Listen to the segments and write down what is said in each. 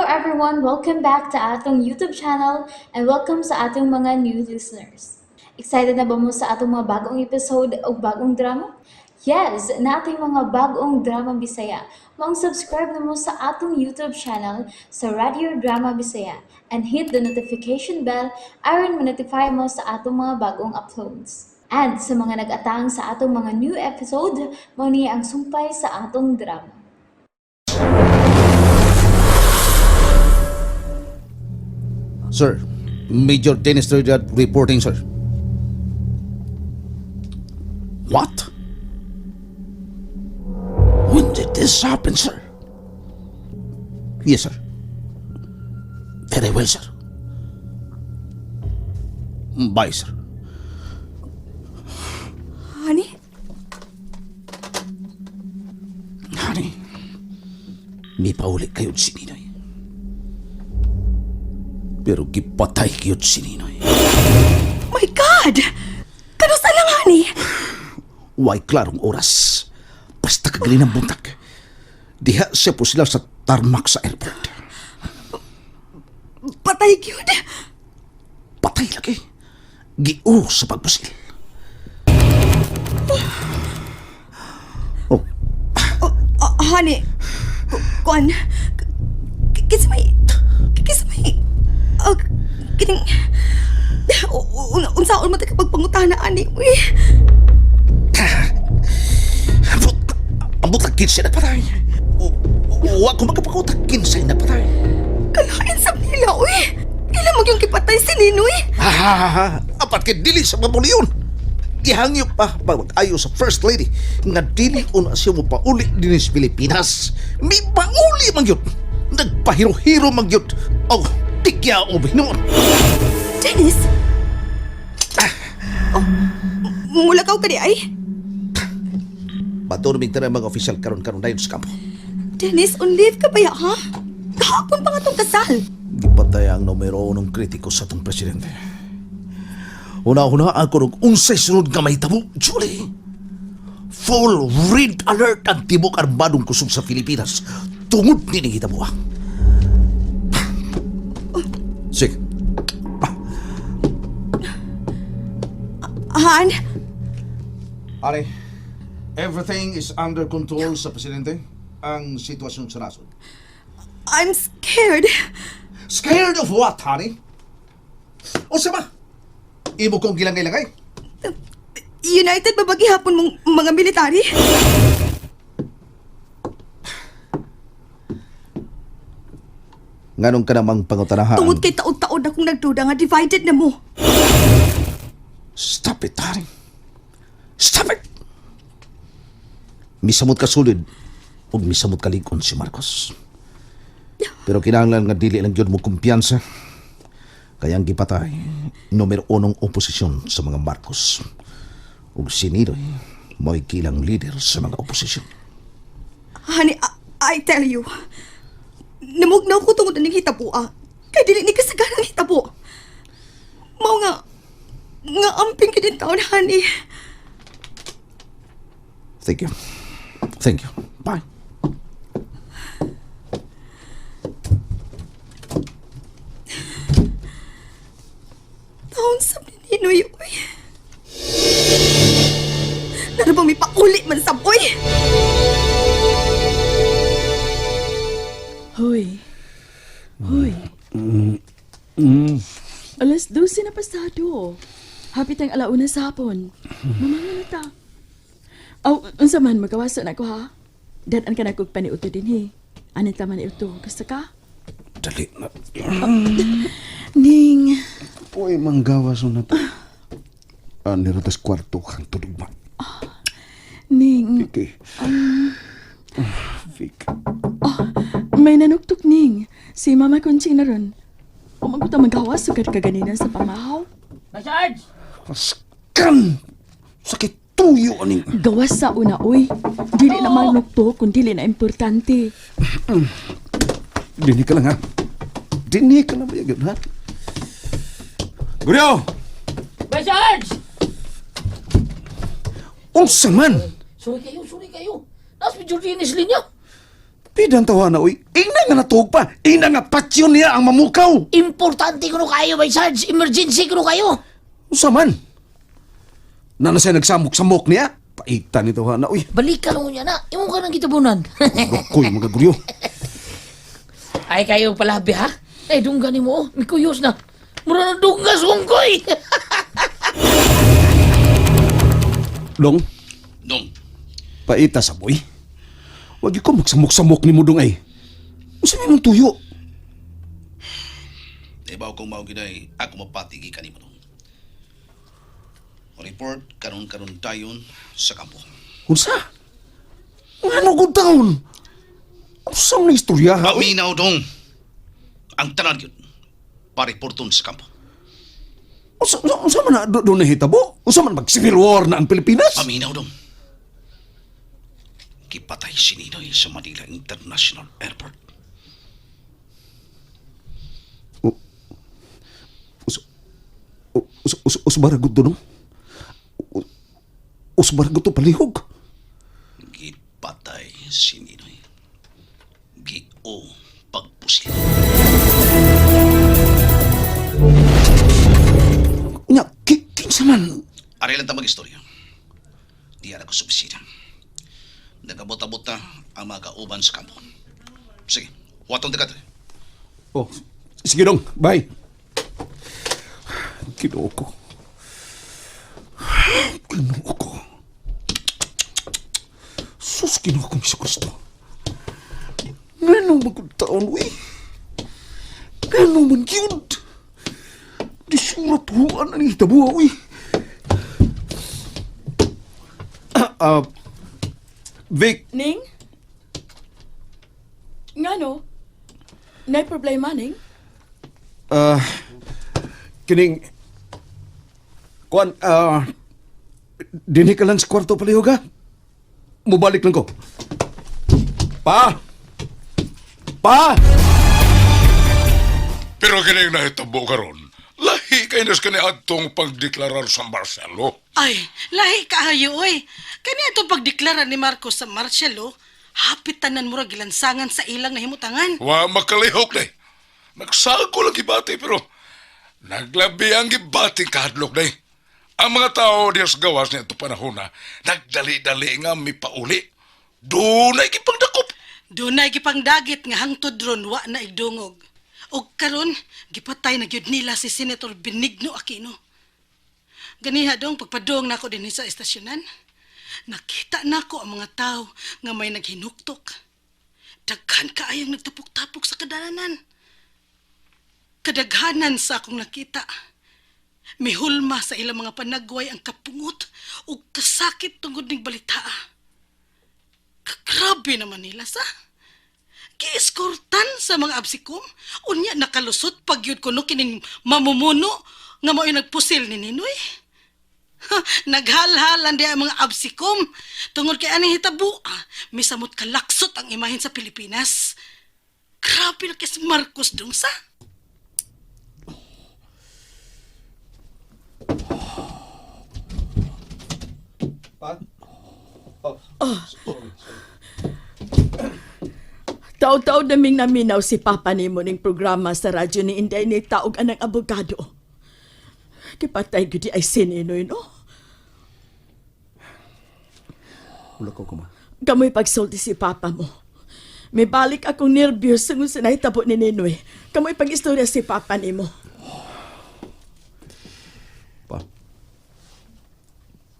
everyone! Welcome back to atong YouTube channel and welcome sa atong mga new listeners. Excited na ba mo sa atong mga bagong episode o bagong drama? Yes, nating mga bagong drama Bisaya. Maong subscribe na mo sa atong YouTube channel sa Radio Drama Bisaya and hit the notification bell aron ma-notify mo sa atong mga bagong uploads. And sa mga nag-atang sa atong mga new episode, mao ni ang sumpay sa atong drama. Sir, Major Dennis Trinidad reporting, sir. What? When did this happen, sir? Yes, sir. Very well, sir. Bye, sir. Honey? Honey, may pauli kayo si Ninoy. Pero gipatay kayo si Ninoy. My God! Kanusa lang, honey? Way klarong oras. Basta kagaling ng buntag. Diha siya po sila sa tarmac sa airport. Patay gyud. Patay lagi. Giu sa pagpusil. Oh, Oh, oh, honey, kuan, kinsa may, kinsa may, oh, kining, unsaon man ta kapag pangutana ani, uy. ambot, ambot ang kinsay nagpatay. Wa ko magkapakutag kinsay nagpatay. Kalain sa nila, uy. Kailan mo yung kipatay si Ninoy? Ha ha ha ha. Apat kay dili sa mabuliyon. Gihangyo pa pag-ayo sa First Lady nga dili una siya mo pauli dinhi sa Pilipinas. May pauli man gyud. Nagpahiro-hiro man gyud. Oh, tigya o binuon. Dennis? Oh, mulakaw ka di ay? Bato mig tanan mga opisyal karon-karon dayon sa kampo. Dennis, on leave ka ba ya, ha? Kahapon pa nga tong kasal. Gipatay ang numero unong kritiko sa atong presidente. Una-una ako og unsay sunod nga mahitabo, Julie. Full red alert ang tibok armadong kusog sa Pilipinas tungod ni hitabo. Sige. Han, Are, everything is under control sa presidente. Ang sitwasyon sa nasod. I'm scared. Scared of what, honey? O sa ba? Imo kong gilangay-langay. United ba ba gihapon mong mga military? Nganong ka namang pangutanahan? Tungod kay taon-taon akong nagduda nga divided na mo. Stop it, honey. Stop it! Misamot ka sulid ug misamot ka likon si Marcos. Pero kinahanglan nga dili lang gyud mo kumpiyansa. Kaya ang gipatay, numero unong oposisyon sa mga Marcos. Ug si Ninoy, mo'y kilang leader sa mga oposisyon. Honey, I tell you. Namugnaw ko tungod aning hitabo ah. Kay dili ni kasaganang hitabo. Mao nga nga amping kid taon, honey. Thank you. Thank you. Bye. Taon sa ni Ninoy, uy. Nara bang may pauli man sab, uy? Hoy. Hoy. 12:00 na pasado. Hapit ang 1:00 sa hapon. Mamanga na ta. Aw, unsa man magawaso na ko ha? Dad-an ka na kog paniuto dinhi. Ani ta man iuto? Gusto ka? Dali na. Ning. Uy, manggawas na to. Ah, niratas kwarto kang tulog ba? Ning. Vicky. Vic. May nanuktok, Ning. Si Mama Conching na ron. Umagot ang magawas sugad ka ganina sa pamahaw. Masarge! Paskan! Sakit tuyo aning. Gawas sa una, uy. Dili na manuktok kung dili na importante. Dini ka lang ha. Dini ka lang ba yun, ha? Guryo! Masarge! Unsa man! Sorry kayo, sorry kayo. Nas medyo dinis linya. Pidan tawa na, uy. Ingnan Ina nga natuog pa. Ina nga patyon niya ang mamukaw. Importante kuno kayo, Bay Sarge. Emergency kuno kayo. Unsa man? Nana siya nagsamok-samok niya. Paita nito ha na. Uy, Balikan mo niya na. Imo ka nang gitabunan. lukoy mga guryo. Ay kayo palabi ha. Ay dunggan nimo oh. Mikuyos na. Mura na dunggas unggoy. Dong, Dong, paita sa boy. Wag ko magsamok-samok ni mo dong ay. Unsa may mong tuyo? ibaw kong mao giday ako mapatigi kanimo dong. Report karon-karon dayon sa kampo. Unsa? Ngano ko taon? Unsa man ang istorya ha? Uy? Paminaw dong. Ang tanan gyud pareporton sa kampo. Unsa man na do nahitabo? Unsa man mag civil war na ang Pilipinas? Paminaw dong. Gipatay si Ninoy sa Manila International Airport. Us us us us baragot do no? Us baragot to palihog. Gipatay si Ninoy. Gi-o pagpusil. Nya, kinsa man? Ari lang ta mag-istorya. Di ako sa opisina. Nagabot-abot na ang mga kauban sa kampo. Sige, watong dekat. Oh, sige dong, bye. Ginoo ko. Ginoo ko. Sus, Ginoo kong Kristo. Ngano magud taon, uy? Ngano man gyud? Di surat huan ang hitabuha, uy. Ah, Vic, Ning? Ngano? Nay problema, Ning? Ah, kining kuan dinhi ka lang sa kwarto palihog ha. Mubalik lang ko. Pa! Pa! Pero kining nahitabo karon, lahi kay nas kani adtong pagdeklarar sa Marcelo. Ay, lahi kaayo oy. Kani atong pagdeklara ni Marcos sa martial law, hapit tanan mura gilansangan sa ilang nahimutangan. Wa makalihok day. Nagsago lang gibati pero naglabi ang gibati kahadlok day. Ang mga tao diya sa gawas niya ito panahon na nagdali-dali nga mipauli. Dunay gipangdakop. Dunay gipangdagit nga hangtod ron wa na igdungog. Og karon gipatay na gyud nila si Senator Benigno Aquino. Ganiha dong pagpadong nako dinhi sa estasyonan. Nakita nako ang mga tao nga may naghinuktok. Daghan kaayong nagtapok-tapok sa kadalanan. Kadaghanan sa akong nakita. Mihulma sa ilang mga panagway ang kapungot ug kasakit tungod ning balitaa. Kagrabe naman nila sa. Giiskortan sa mga absikom. Unya nakalusot pag yun kuno kining mamumuno nga mao'y nagpusil ni Ninoy. Ha, naghalhalan di ang mga absikom tungod kay aning hitabo, misamot kalaksot ang imahen sa Pilipinas. Grabe na kay si Marcos dong sa. Taw-taw naming naminaw si Papa nimo ning programa sa radyo ni Inday ni taog anang abogado. Kipatay gudi ay sininoy, no? Wala ko kuma. Kamoy pagsulti si Papa mo. May balik akong nervyos sa kung sinahitabo ni Ninoy. Kamoy pag-istorya si Papa nimo. Pa.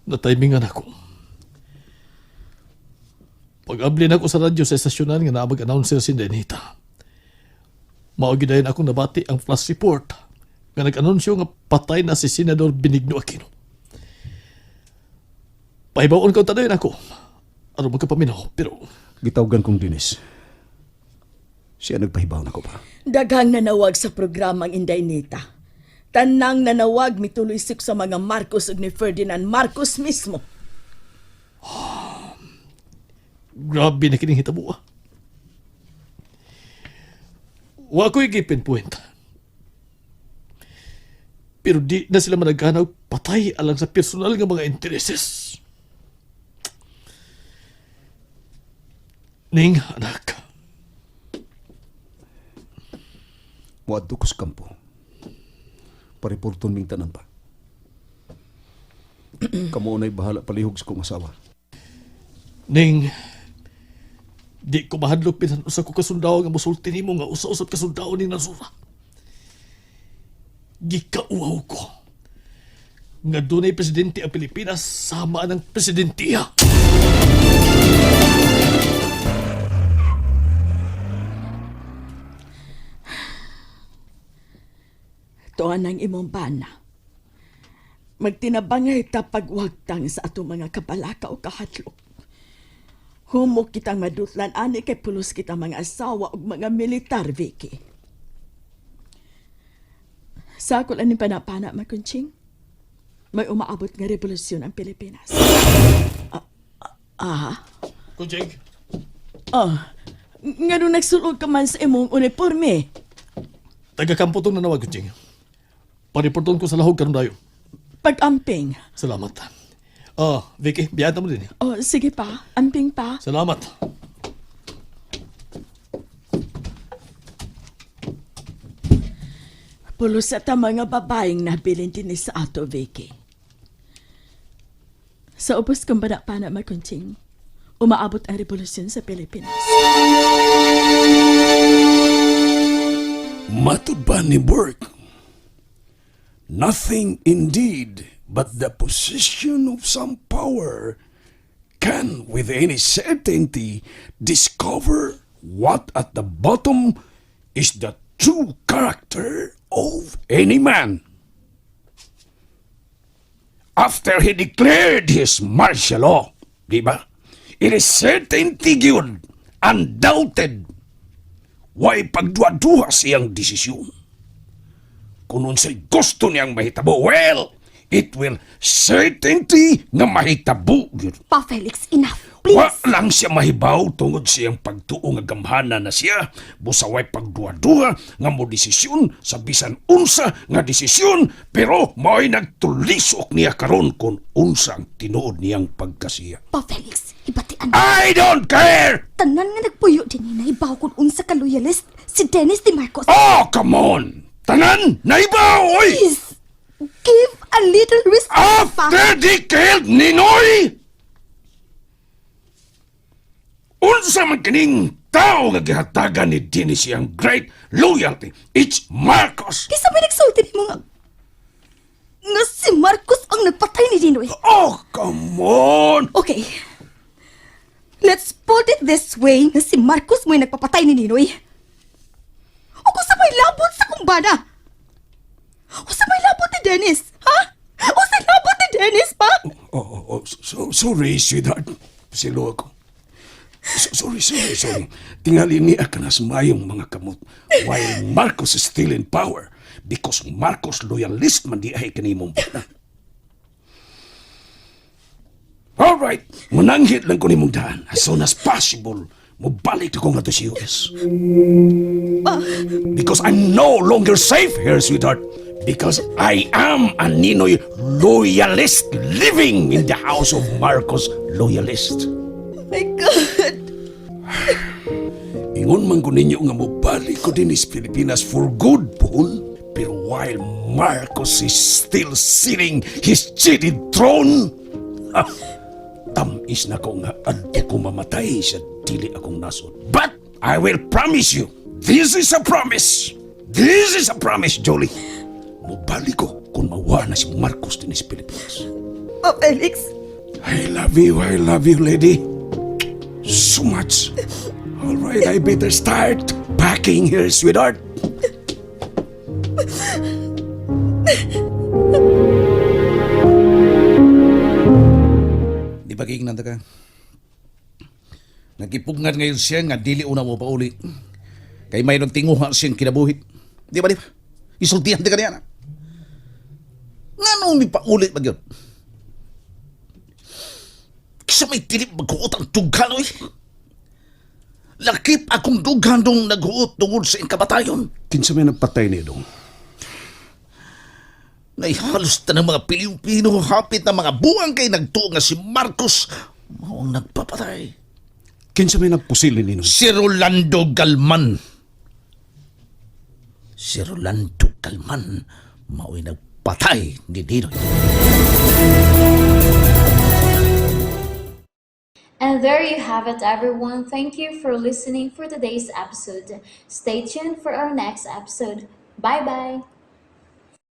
Natimingan ako. Pag-abli na ako sa radyo sa estasyonan nga naabag announcer si Denita. Mao gyud dayon akong nabati ang flash report nga nag-anunsyo nga patay na si Senador Benigno Aquino. Pahibaon ka dayon ako. Aron magkapaminaw pero Gitawgan kong Dinis. Siya nagpahibaw na ko pa. Daghang nanawag sa programang Inday Nita. Tanang nanawag mituloy sik sa mga Marcos ug ni Ferdinand Marcos mismo. Grabe na kining hitabo ah. Wa ko'y gipinpoint. Pero di na sila managanaw patay alang sa personal nga mga intereses. Ning, anak. Muadto ko sa kampo. Pareporton ming tanan pa. Kamo na'y bahala palihog sa kong asawa. Ning, di ko mahadlok bisan usa ko kasundao nga mosulti nimo nga usa-usab kasundao ni Nasura. Gikauaw ko nga dunay presidente ang Pilipinas sama ng presidentiya. Tuan ang imong bana. Magtinabangay ta pagwagtang sa atong mga kabalaka o kahadlok. Humok kitang madutlan ani kay pulos kita mga asawa ug mga militar, Vicky. Sakol aning panapana, Makunching. May umaabot nga revolusyon ang Pilipinas. Ah, ah, Kunjing, ah. Nga nung nagsulog ka man sa imong uniforme. taga-kampo tong nanawag, Kunjing. Pariporton ko sa lahog karon dayo. Pag-amping. Salamat. Ah, Vicky, biyata mo din. Oh, sige pa. Amping pa. Salamat. Pulos at ang mga babaeng nabilin din sa ato, Vicky. Sa ubos kong pana makunting, umaabot ang revolusyon sa Pilipinas. Matud ba ni Burke? Nothing indeed but the possession of some power can with any certainty discover what at the bottom is the true character of any man. After he declared his martial law, di ba? It is certainty gyud, undoubted way pagduha-duha siyang desisyon. Kung unsay gusto niyang mahitabo, well, it will certainty nga mahitabo gyud. Pa Felix, enough. Please. Wa lang siya mahibaw tungod siyang pagtuo nga gamhana na siya, busa way pagduha-duha nga mo desisyon sa bisan unsa nga desisyon, pero mao'y nagtulisok niya karon kung unsa ang tinuod niyang pagkasiya. Pa Felix, hibatian. I don't care! Tanan nga nagpuyo din ni naibaw kung unsa ka loyalist si Dennis de Marcos. Oh, come on! Tanan! Naibaw! Oy! Please, give a little respect, pa. After they killed Ninoy! Unsa man kining tao nga gihatagan ni Dennis siyang great loyalty. It's Marcos. Kisa may nagsulti ni mga nga si Marcos ang nagpatay ni Ninoy. Oh, come on! Okay. Let's put it this way na si Marcos mo'y nagpapatay ni Ninoy. O kung sa may labot sa kumbana. O sa may labot ni Dennis, ha? O sa labot ni Dennis pa? Oh, so, sorry, sweetheart. Silo ako. Sorry, sorry, sorry. Tingali niya ka na sa mayong mga kamot while Marcos is still in power because Marcos loyalist man di ay kanimong bana. All right, munanghit lang ko nimong daan. As soon as possible, mubalik ako nga to sa US. Because I'm no longer safe here, sweetheart. Because I am a Ninoy loyalist living in the house of Marcos loyalist. My God! Ingon man ko ninyo nga mobalik ko din is Pilipinas for good, pohon. Pero while Marcos is still sitting his cheated throne, ah, tamis na ko nga adto ko mamatay sa dili akong nasod. But I will promise you, this is a promise. This is a promise, Jolie. Mobalik ko kung mawa na si Marcos din sa Pilipinas. Pa Felix, I love you, lady. So much. All right, I better start packing here, sweetheart. Di ba kiingnan ta ka? Nagipugnan ngayon siya nga dili una mo pauli. Kay mayroong tinguha siyang kinabuhit. Di ba di ba? Isultihan di ka niya na. Nga nung pauli ba yun? Kisa may tilip maghuot ang dughan, oy. Lakip akong dughan dong naghuot tungod sa iyang kabatayon. Kinsa may nagpatay ni dong? Naihalos ta ng mga Pilipino hapit na mga buwang kay nagtuo nga si Marcos mao ang nagpapatay. Kinsa may nagpusili ni Si Rolando Galman. Si Rolando Kalman mao'y nagpatay ni Ninoy. And there you have it, everyone. Thank you for listening for today's episode. Stay tuned for our next episode. Bye bye.